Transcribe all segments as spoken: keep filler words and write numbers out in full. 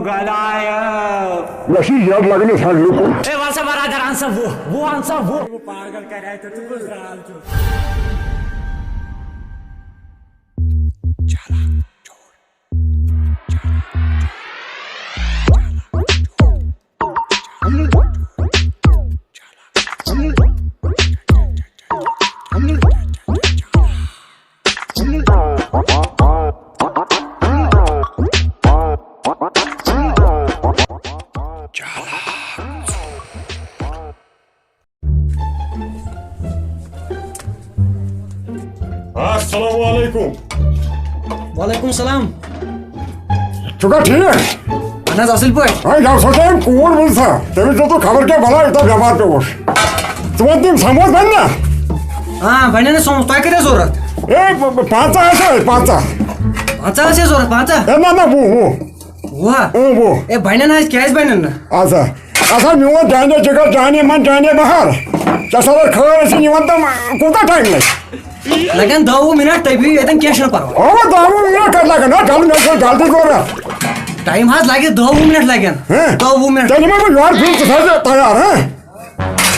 گلایا۔ مےٚ چھِ یَتھ لَگان یہِ ژھانٛڈنہِ کُن۔ اے، وَن سا برادر، اَن سا وُہ، وُہ اَن سا وُہ۔ پاگل کَرِ اَتہِ، ژٕ کُس درٛال چھُکھ؟ السلام علیکم۔ وعلیکم السلام۔ ژٕ چھُکھا ٹھیٖک؟ اہن حظ، اصل پٲٹھۍ۔ ہے، یہِ ہسا چھِ أمۍ کوٗر وٕنۍ سا۔ تٔمِس دیُتُکھ خبر کیٛاہ بلاے، یوٗتاہ بٮ۪مار پیوٚوُس۔ ژٕ وَن تٔمۍ سموس بَنہِ نا؟ آ، بَنن نہٕ سموس۔ تۄہہِ کۭتیٛاہ ضوٚرَتھ؟ ہے، پ-، پ-، پنٛژاہ آسہِ ہے، پنٛژاہ۔ پنٛژاہ آسہِ ضوٚرَتھ، پنٛژاہ؟ ہے، نہ، نہ، وُہ، وُہ۔ وُہ ہا؟ اۭں، وُہ۔ ہے، بَنن حظ، کیٛازِ بَنن نہٕ؟ اَدٕ سا۔ اَسا میون جانے جگر، جانے من، جانے بہار۔ ژےٚ سا لَگہِ خٲر ٲسِتھ یِوان تہٕ کوٗتاہ ٹایم لَگہِ؟ لَگن دَہ وُہ مِنٹ، تُہۍ بِہِو ییٚتٮ۪ن، کینٛہہ چھُنہٕ پَرواے۔ اَوا، دَہ وُہ مِنٹ کَتہِ لَگن؟ نہ، جلدی، مےٚ چھِ جلدی ضوٚرَتھ۔ ٹایم حظ لَگہِ، دَہ وُہ مِنٹ لَگن۔ ہہ؟ دَہ وُہ مِنٹ۔ تیٚلہِ یِمَے بہٕ یورٕ پھِرِ، ژٕ تھٲیزِ تیار، ہہ؟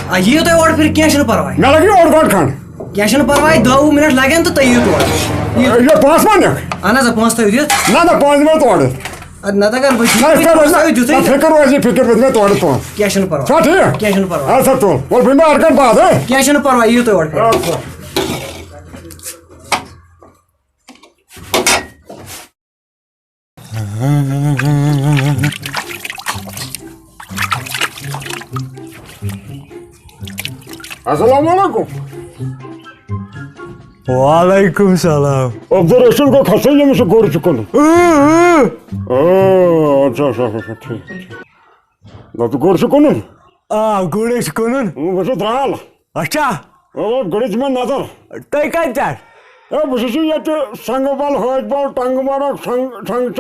آ، یِیِو تُہۍ اورٕ پھِرِ، کینٛہہ چھُنہٕ پَرواے۔ مےٚ لَگہِ یور گٲنٛٹہٕ کھنٛڈ۔ کینٛہہ چھُنہٕ پَرواے، دَہ وُہ مِنٹ لَگن تہٕ تُہۍ یِیِو تور۔ یہِ پونٛسہٕ ما نِکھ؟ اَہَن حظ، آ، پونٛسہٕ تھٲیِو دِتھ۔ نہ، نہ، پونٛسہٕ دِمَے تورٕ۔ اَدٕ نَتہٕ اگر بہٕ نہ، یِتھ کٔنۍ روزِ نہ، فِکر روزِ، یہِ فِکر بہٕ دِمَے تورٕ پونٛسہٕ۔ کینٛہہ چھُنہٕ پَرواے۔ چھا ٹھیٖک؟ کینٛہہ چھُنہٕ پَرواے۔ اَدٕ سا تُل۔ وَلہٕ بہٕ یِمہٕ اَرکَن بعد، ہہ؟ کینٛہہ چھُنہٕ پَرواے، یِیِو تُہۍ اورٕ پھِرِ۔ اَدٕ سا۔ السلام علیکم۔ وعلیکم السلام۔ عبدالرشید گوٚو کھسان، ییٚمِس سُہ گُر چھُ کٕنُن۔ اۭں، اۭں۔ اۭں، اچھا، اچھا، اچھا، ٹھیٖک، ٹھیٖک۔ نہ، تہٕ گُر چھُ کٕنُن؟ آ، گُر ہے چھُ کٕنُن۔ اۭں، بہٕ چھُس درٛال۔ اچھا۔ اۭں، گُرِس چھِ مےٚ نظر۔ تُہۍ کَتہِ پٮ۪ٹھ؟ اے، بہٕ چھُس ییٚتہِ سنٛگہٕ بل، ہٲج بل، ٹنٛگہٕ مرگ، سنٛگ-، سنٛگ-،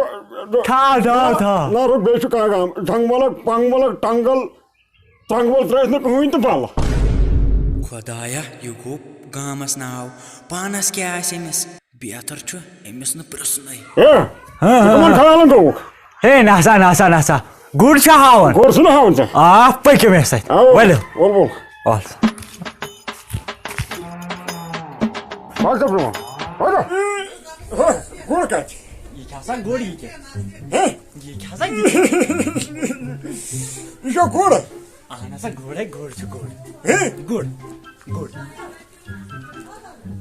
ٹھاو، ٹھاو، ٹھاو۔ نہ، رُک، بیٚیہِ چھُ کاغام۔ سنٛگہٕ ملک، پنٛگہٕ ملک، ٹنٛگل، ٹنٛگول ترٛٲیِتھ نہٕ کٕہٕنۍ تہٕ بل۔ خۄدایا، یہِ گوٚو گامس ناو، پانس کیٛاہ آسہِ أمِس؟ بہتر چھُ أمِس نہٕ پرٛژھنُے۔ ہے، ہاں، ژٕ کٕمن ہاں۔ خیالن گوٚوُکھ؟ ہے، نسا، نسا، نسا۔ گُر چھا ہاوان؟ گُر چھُنہٕ ہاوان ژےٚ۔ آ، پٔکِو مےٚ سۭتۍ۔ آ، ؤلِو۔ وَل، وَل۔ وَل۔ پَکھ ژٕ برٛونٛہہ۔ پَکھ۔ ہے، گُر کَتہِ چھُ؟ یہِ کیٛاہ سا گُر یہِ کیٛاہ؟ ہے؟ یہِ کیٛاہ سا یہِ؟ یہِ چھا گُر؟ اَہَن سا، گُر ہے، گُر چھُ گُر۔ ہے؟ گُر۔ گُر۔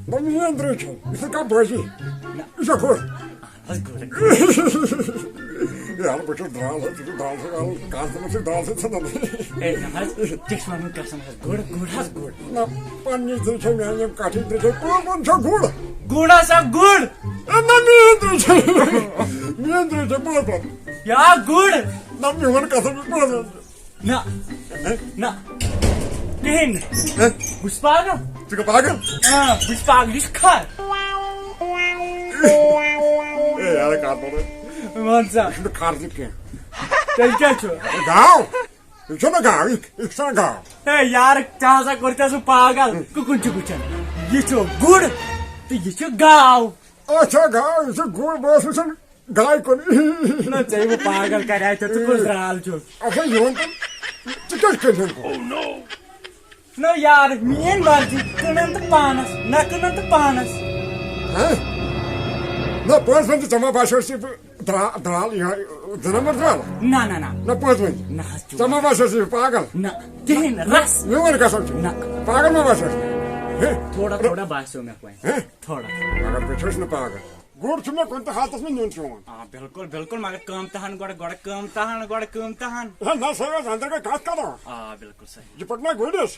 نہ، میٛٲنۍ درٛوے چھَم۔ یہِ چھُ کانٛہہ بٲزی۔ نہ۔ یہِ چھا گُر؟ اہن حظ، گُر۔ یارٕ، بہٕ چھُس درٛال حظ، ژٕ چھُکھ درٛال سۭتۍ اَنان، کَتھ زَن چھُکھ درٛال سۭتۍ ژھٕنان۔ ہے، نہ حظ، تہِ چھُ وَنُن قسم حظ، گُر، گُر حظ، گُر۔ نہ، پنٛنِس درٛوے چھَم، میٛانہِ ییٚمہِ کَٹھٕچ درٛوے چھَم، پانٛژھ پانٛژھ چھا گُر؟ گُر ہسا گُر۔ اے، نہ، میٛٲنۍ درٛوے چھَم، میٛٲنۍ درٛوے چھَم، پانٛژھ پانٛژھ۔ یا گُر۔ نہ، میون قسم چھُ پانٛژھ پانٛژھ۔ نہ۔ ہہ؟ نہ۔ کِہیٖنۍ نہٕ۔ ہہ؟ بہٕ چھُس پاگل۔ ژٕ گوٚو پاگل؟ آ، بہٕ چھُس پاگل۔ یہِ چھُ کھر۔ اے یارٕ، کَتھ وَنو؟ وَن سا۔ یہِ چھُنہٕ کھر تہِ کینٛہہ۔ تیٚلہِ کیٛاہ چھُ؟ یہِ گاو۔ یہِ چھُنہٕ گاو، یہِ، یہِ چھُنہٕ گاو۔ ہے یارٕ، ژےٚ ہسا کوٚر ژےٚ سُہ پاگل۔ کُکُن چھُکھ وٕچھان؟ یہِ چھُ گُر تہٕ یہِ چھُ گاو۔ اچھا، گاو، یہِ چھُ گُر، بہٕ اوسُس وٕچھان۔ گاے کُن۔ نہ، ژےٚ یہِ پاگل کریٛاے ژےٚ، ژٕ کُس درٛال چھُکھ؟ اچھا، یہِ وَن تہٕ، ژٕ کیٛاہ چھُکھ کٔرِتھ؟ نہ یار، میٛٲنۍ مرضی، کٕنن تہٕ پانس، نہ کٕنن تہٕ پانس۔ ہہ؟ نہ، پانٛژھ وَن تہٕ ژےٚ ما باسیٚو سُہ بہٕ درٛا-، درٛال، یِہوٚے زٕ نمبر درٛال؟ نہ، نہ، نہ۔ نہ، پانٛژھ وَن۔ نہ حظ، چوٗ۔ ژےٚ ما باسیٚو سُہ یہِ پاگل؟ نہ، کِہیٖنۍ نہٕ، رس۔ میون قسم چھُ۔ نہ۔ پاگل ما باسیٚو؟ ہہ؟ تھوڑا، تھوڑا باسیٚو مےٚ وۄنۍ۔ ہہ؟ تھوڑا۔ مگر بہٕ چھُس نہٕ پاگل۔ گُر چھُ مےٚ کُنہِ تہِ حالتس منٛز نیُن چھُ یِوان۔ آ، بِلکُل، بِلکُل، مگر قۭمتہن گۄڈٕ، گۄڈٕ قۭمتہن، گۄڈٕ قۭمتہن۔ ہے، نہ، سا ٲس أنٛدرٕ کَنہِ کَتھ کَران۔ آ، بِلکُل صحیح۔ یہِ پَکنایہِ گُرِس۔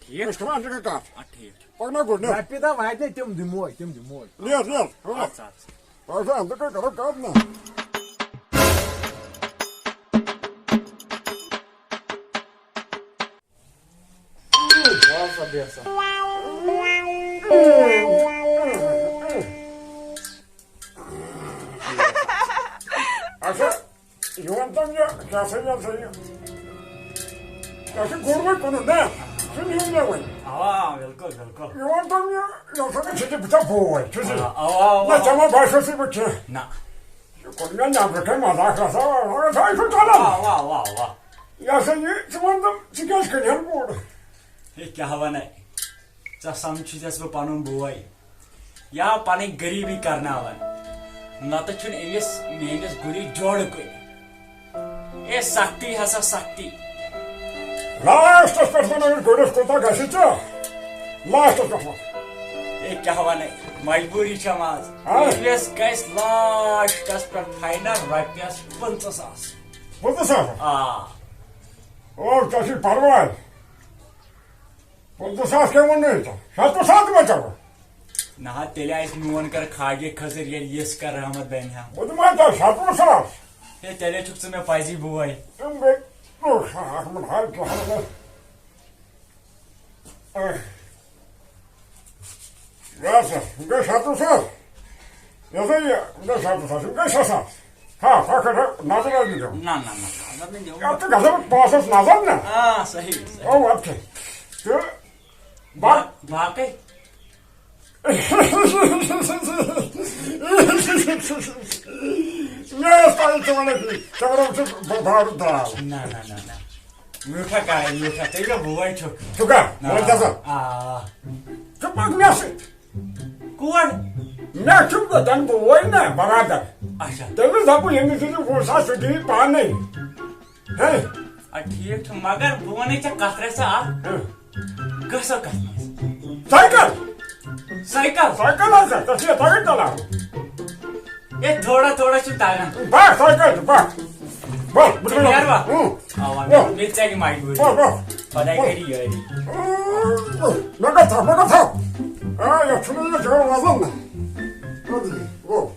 ٹھیٖک۔ أسۍ کَرو أنٛدرٕ کَنہِ کَتھ۔ آ، ٹھیٖک۔ پَکناو گُرۍ، نیر۔ رۄپیہِ دَہ واتہِ نہٕ، تِم دِموے، تِم دِموے۔ نیر، نیر۔ ہُہ۔ اَدٕ سا، اَدٕ سا۔ پَکناو أنٛدرٕ کَنہِ کَرو کَتھ نہ۔ وَل سا، بیٚہہ سا۔ اچھا، یہِ وَن تَم یہِ، کیٛاہ سا یہِ ہسا یہِ؟ تۄہہِ چھُ گُر وۄنۍ کٕنُن، نا؟ سُہ نِیِو مےٚ وۄنۍ۔ اَوا، اَوا، بِلکُل، بِلکُل۔ یہِ وَن تَم یہِ، یہِ ہسا چھُ، بہٕ چھُس بوے، چھُس یہِ۔ اَوا، اَوا، اَوا۔ نہ، ژےٚ ما باسیٚو سُہ بہٕ کینٛہہ؟ نہ۔ یہِ کوٚر مےٚ نٮ۪برٕ کَنۍ مذاق رژھا، مگر تھٲے چھُ چلان۔ واہ، واہ، واہ، واہ۔ یہِ ہسا یہِ، ژٕ وَن تہٕ، ژٕ کیٛازِ کٕنہٕ ہن گُر؟ ہے، کیٛاہ وَنَے؟ ژےٚ سَمکھُے ژےٚ بہٕ پَنُن بوے۔ یا پَنٕنۍ غریٖبی کرناوان۔ نَتہٕ چھُنہٕ أمِس میٛٲنِس گُرِس جوڑٕ کُنہِ۔ اے سختی ہسا سختی۔ لاسٹس پٮ۪ٹھ وَن أمِس گُرِس کوٗتاہ گژھِ ژےٚ؟ لاسٹس پٮ۪ٹھ وَن۔ اے کیٛاہ وَنَے، مجبوٗری چھےٚ منٛز۔ ہاں۔ أمِس گژھِ لاسٹس پٮ۪ٹھ فاینل رۄپیَس پٕنٛژٕہ ساس۔ پٕنٛژٕہ ساس؟ آ۔ او، ژےٚ چھُے پرواے۔ پٕنٛژٕہ ساس کیٛاہ ووٚنُے ژےٚ؟ شَتوُہ ساس دِمے ژےٚ بہٕ۔ نہ حظ، تیٚلہِ آسہِ میون کر خاجے خٔزٕر ییٚلہِ یِژھ کر رحمت بنہِ ہا۔ بہٕ دِمے ژےٚ شَتوُہ ساس۔ ہے، تیٚلے چھُکھ ژٕ مےٚ پزی بوے۔ تِم گٔے تٕرٛہ ساس، اَتھ منٛز ہاے ژٕ ہاے۔ اہ۔ یہِ ہسا، یِم گٔے شَتوُہ ساس۔ یہِ ہسا یہِ، یِم گٔے شَتوُہ ساس، یِم گٔے شےٚ ساس۔ ہا، ہۄکھٕ ہا، نظر ٲس نہٕ دِوان۔ نہ، نہ، نہ، نظر نہٕ دِوان۔ اَتھ تہِ گژھان پانٛژھ ساس نظر نہ۔ آ، صحیح، صحیح۔ اَو، اَدٕ کیٛاہ؟ تہٕ با-، باقٕے؟ مےٚ ٲس پَے ژٕ وَنکھ یی، ژےٚ وَنُتھ ژٕ ب-، بارُت درٛاو۔ نہ، نہ، نہ، نہ۔ میوٗٹھا کَر، میوٗٹھا، ژٕ یہِ بوے چھُکھ۔ ژٕ کَر؟ نہ۔ وۄنۍ کیٛاہ سا؟ آ۔ ژٕ پَکھ مےٚ سۭتۍ۔ کور؟ مےٚ چھُ وۄتھان بوے نہ برادر۔ اچھا۔ تٔمِس دَپُن ییٚمِس دِیِو وُہ ساس، سُہ دِیہِ پانے۔ ہے۔ آ، ٹھیٖک چھُ، مگر بہٕ وَنَے ژےٚ کَتھ رَژھا اَکھ۔ ہہ۔ گژھو کَتھ منٛز؟ سایکل۔ سایکل؟ سایکل حظ چھےٚ، ژےٚ چھےٚ سایکل چلاوٕنۍ۔ ہے، تھوڑا تھوڑا چھُ تَگان۔ بَس، سایکل چھُ، بَس۔ بَس، بہٕ ژٕ نیروا؟ اۭں۔ اَوا، اۭں۔ مےٚ، مےٚ ژَلہِ مجبوٗری۔ بَس، بَس۔ خۄداے کَرِ یٲری۔ اۭں، مےٚ کَتھ تھاو، مےٚ کَتھ تھاو۔ آ، یَتھ چھُنہٕ یہِ جان وَزَن نہ۔ اَدٕ یہِ گوٚو۔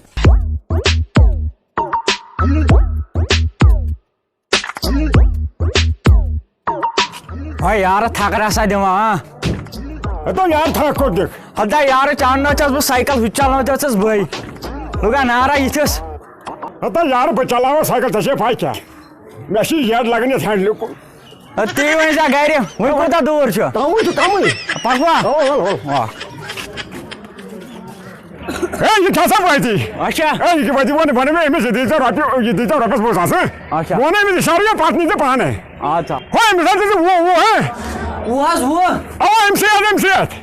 ہاے یارٕ، تھکھ رژھا دِوان، ہا؟ ہتو یار، تھکھ کوٚت دِکھ؟ ہتا یارٕ، چانہٕ نہ چھَس بہٕ سایکل، ہُہ تہِ چلاوان تہِ ٲسٕس بٕے۔ لُگا نارا یِتھِس۔ ہتا یارٕ، بہٕ چلاوٕ سایکل، ژےٚ چھے پَے کیٛاہ؟ مےٚ چھِ یٔڈ لَگان یَتھ ہینڈلہِ کُن۔ ہا، تی ؤنۍ زِ گرِ، وۄنۍ کوٗتاہ دوٗر چھُ؟ کمٕے چھُ، کمٕے۔ پکوا؟ اَوا، اَوا، اَوا۔ آ۔ ہے، یہِ چھا سا وٲتی؟ اچھا۔ ہے، یہِ کہِ وٲتی ووٚن، ووٚن مےٚ أمِس، یہِ دی ژےٚ رۄپیہِ، یہِ دی ژےٚ رۄپیَس وُہ ساس، ہہ؟ اچھا۔ ووٚن أمِس اِشارٕ، یہِ پَتہٕ نی ژےٚ پانَے۔ اچھا۔ ہو، أمِس حظ دِژ وُہ، وُہ، ہہ؟ وُہ حظ، وُہ۔ اَوا، أمۍ سٕے حظ، أمۍ سٕے اَتھ۔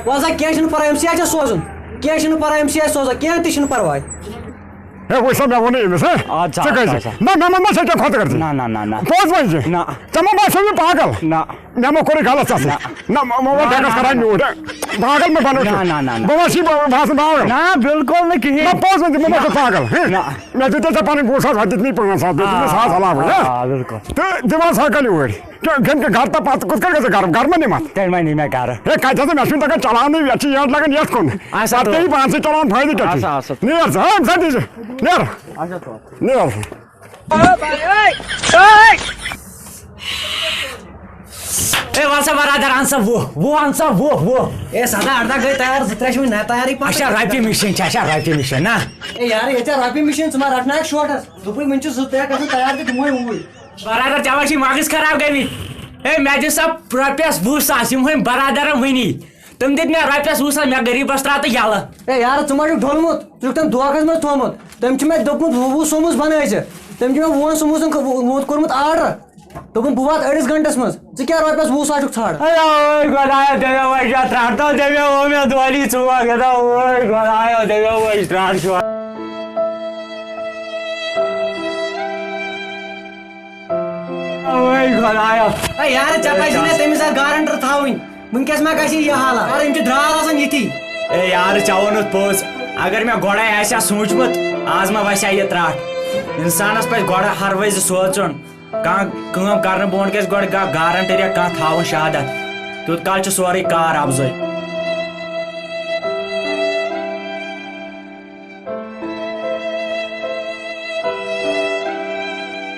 وَلہٕ سا، کینٛہہ چھُنہٕ پَرواے، أمۍ سٕے حظ چھِ سوزُن۔ کینٛہہ چھُنہٕ پَرواے، أمۍ سٕے حظ سوزو، کینٛہہ تہِ چھُنہٕ پَرواے۔ ہے، وٕچھ سا، مےٚ ووٚنُے أمِس، ہہ؟ اَدٕ سا، ژٕ اَدٕ سا، کٔرۍ زِ۔ اَدٕ سا۔ نہ، مےٚ مہ، مہ چھےٚ کینٛہہ کھۄتہٕ کٔرۍ زِ۔ نہ، نہ، نہ، نہ۔ پوٚز ؤنۍ زِ۔ نہ۔ ژےٚ مہ باسیو یہِ پاگل؟ نہ۔ مےٚ مہ کوٚرُے غلط ژےٚ سۭتۍ۔ نہ۔ نہ، مہ، مہ، نہ، ڈٮ۪کَس نہ، کَران نہ۔ میوٗٹھ۔ پاگل مہ بَنو نہ، ژٕ۔ نہ، نہ، نہ۔ بہٕ ما چھُس، بہٕ، بہٕ آسہٕ نہٕ پاگل۔ نہ، بِلکُل نہٕ کِہیٖنۍ۔ نہ، پوٚز ؤنۍ زِ، بہٕ ما نہ۔ چھُس پاگل، ہہ؟ نہ۔ مےٚ دِتۍ ژےٚ پَنٕنۍ وُہ ساس، ہۄتہِ دِتۍ مٕے پانٛژھ ساس، بیٚیہِ دِتۍ مٕے آ، ساس علاوٕ، آ، ہہ؟ آ، بِلکُل۔ تہٕ دِوان سا کَلہِ اوٗرۍ۔ کیٛاہ، کٔمۍ کیٛاہ گرٕ تہٕ پَتہٕ کوٚت کَتہِ گژھِ گرٕ؟ گرٕ ما نِمَتھ؟ تیٚلہِ ما نی مےٚ گرٕ؟ ہے، کَتہِ ہسا، مےٚ چھُنہٕ تَگان چلاونٕے، یَتھ چھِ یٔڈ لَگان یَتھ کُن۔ اچھا، پَتہٕ تُل۔ پیٚیہِ پانسٕے چلاوُن فٲیدٕ کیٛاہ چھُ؟ اچھا، اچھا۔ نیر ژٕ، ہا، اَمہِ ساتہٕ یہِ چھُ۔ نیر۔ اچھا، تُل۔ نیر۔ اے، وَل سا برادر، اَن سا وُہ، وُہ اَن سا، وُہ، وُہ۔ اے، سَداہ اَرداہ گٔے تیار، زٕ ترٛےٚ چھِ وٕنہِ نہ تیارٕے پَتہٕ۔ اچھا، رۄپیہِ مِشیٖن چھِ، اچھا، رۄپیہِ مِشیٖن نا؟ اے یارٕ، ییٚتہِ چھےٚ رۄپیہِ مِشیٖن، ژٕ ما رَٹناوَکھ شوٹَس؟ دوٚپُے وٕنہِ چھِ زٕ ترٛےٚ گژھن تیار تہٕ دِموے اوٗرۍ۔ برادر، ژےٚ ما چھُے مغز خراب گٔمٕتۍ؟ ہے، مےٚ دِ سا رۄپیَس وُہ ساس، یِم ہُم برادرَن وٕنی۔ تِم دِتۍ مےٚ رۄپیَس وُہ ساس، مےٚ غریٖبَس ترٛاو تہٕ یَلہٕ۔ ہے یارٕ، ژٕ ما چھُکھ ڈوٚلمُت؟ ژٕ چھُکھ تٔمۍ دھوکَس منٛز تھوٚومُت۔ تٔمۍ چھُ مےٚ دوٚپمُت، وُہ، وُہ سوموٗس بَنٲے زِ۔ تٔمۍ چھُ مےٚ وُہَن سوموٗسَن خٲ-، وُ-، وُ-، کوٚرمُت آرڈر۔ دوٚپُن، بہٕ واتہٕ أڑِس گھنٹَس منٛز۔ ژٕ کیٛاہ رۄپیَس وُہ ساس چھُکھ ژھانٛڈان؟ ہے، اوے خۄدایا، دٔپِو وۄنۍ چھا ترٛٹھ، تہٕ دٔپِو، او مےٚ دۄہلی ژٕ وَن گٔداو، اوے خۄدایا، دٔپِو وۄنۍ چھِ ترٛٹھ چھُ۔ اوے خۄدایا۔ ہے یارٕ، ژےٚ پَزِ مےٚ تٔمِس اَتھ گارنٹر تھاوٕنۍ۔ وٕنکیٚس ما گژھِ یہِ حالات؟ یارٕ، یِم چھِ درٛال آسان یِتھی۔ اے یارٕ، ژےٚ ووٚنُتھ پوٚز۔ اگر مےٚ گۄڈَے آسہِ ہا سوٗنٛچمُت، آز ما وَسہِ ہا یہِ ترٛٹھ۔ اِنسانَس پَزِ گۄڈٕ ہر وِزِ سونٛچُن۔ کانٛہہ کٲم کرنہٕ برونٛٹھ گژھِ گۄڈٕ گا-، گارنٹر یا کانٛہہ تھاوُن شہادت۔ تیوٗت کال چھُ سورُے کار اَپزُے۔